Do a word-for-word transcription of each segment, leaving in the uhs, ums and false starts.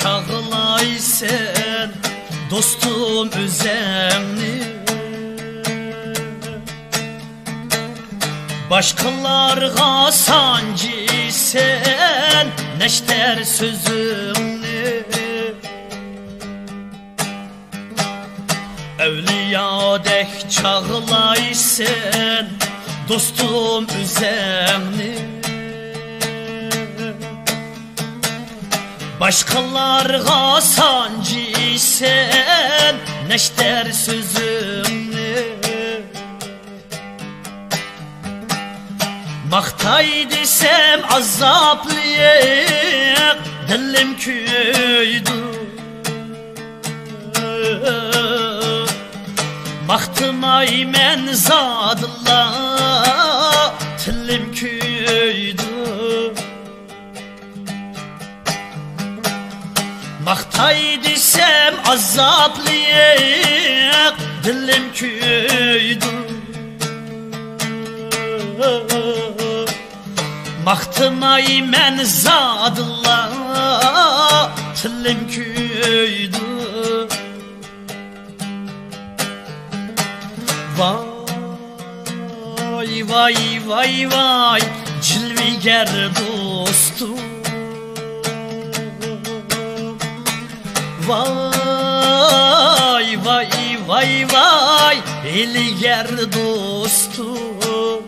چاغلايسەن دوستۇم ئۆزۈڭنى، باشقىلارغا سانجىسەن نەشتەر سۆزۈڭنى. ئەۋلىيادەك چاغلايسەن دوستۇم ئۆزۈڭنى، باشقىلارغا سانجىسەن نەشتەر سۆزۈڭنى. ماختاي دېسەم ئازابلىق دىلىم كۆيىدۇ، ماختىمايمەن زادىلا تىلىم كۆيىدۇ. ماختاي دېسەم ئازابلىق دىلىم كۆيىدۇ، ماختىمايمەن زادىلا تىلىم كۆيىدۇ. ۋاي، ۋاي، ۋاي، ۋاي، جىلۋىگەر دوستۇم. ۋاي، ۋاي، ۋاي، ۋاي، ھىيلىگەر دوستۇم.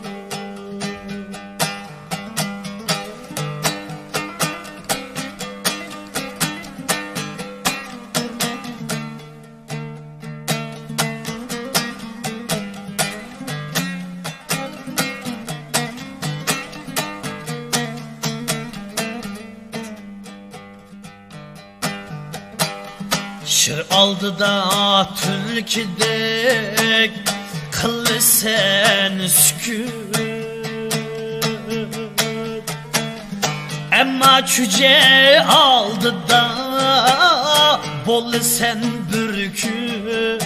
شىر ئالدىدا تۈلكىدەك قىلىسەن سۈكۈت، ئەمما چۈجە ئالدىدا بولىسەن بۈركۈت.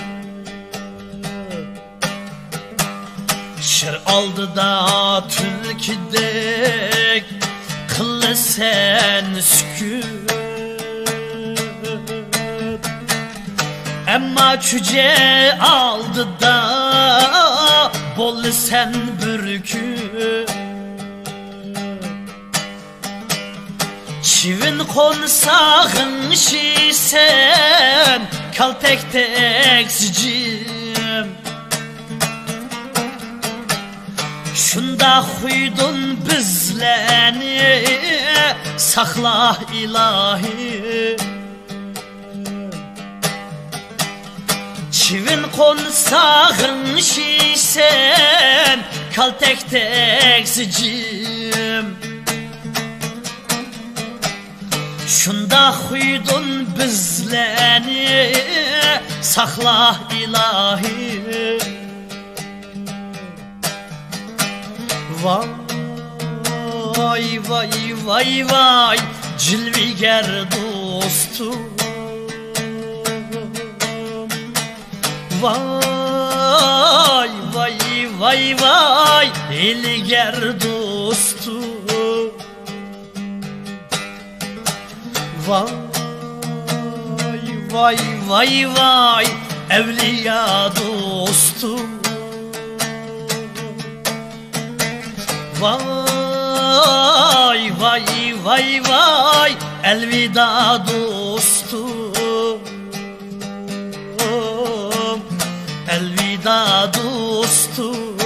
شىر ئالدىدا تۈلكىدەك قىلىسەن سۈكۈت، ئەمما چۈجە ئالدىدا بولىسەن بۈركۈت. چىۋىن قونسا غىڭشىيسەن كالتەكتەك سىجىم. شۇنداق خۇيدىن بىزلەرنى ساقلا، ئىلاھى. چىۋىن قونسا غىڭشىيسەن كالتەكتەك سىجىم. شۇنداق خۇيدىن بىزلەرنى ساقلا، ئىلاھى. ۋاي، ۋاي، ۋاي، ۋاي، جىلۋىگەر دوستۇم. ۋاي، ۋاي، ۋاي، ۋاي، ھىيلىگەر دوستۇم. ۋاي، ۋاي، ۋاي، ۋاي، ئەۋلىيا دوستۇم. ۋاي، ۋاي، ۋاي، ۋاي، ئەلۋىدا دوستۇم. ئەلۋىدا دوستۇم.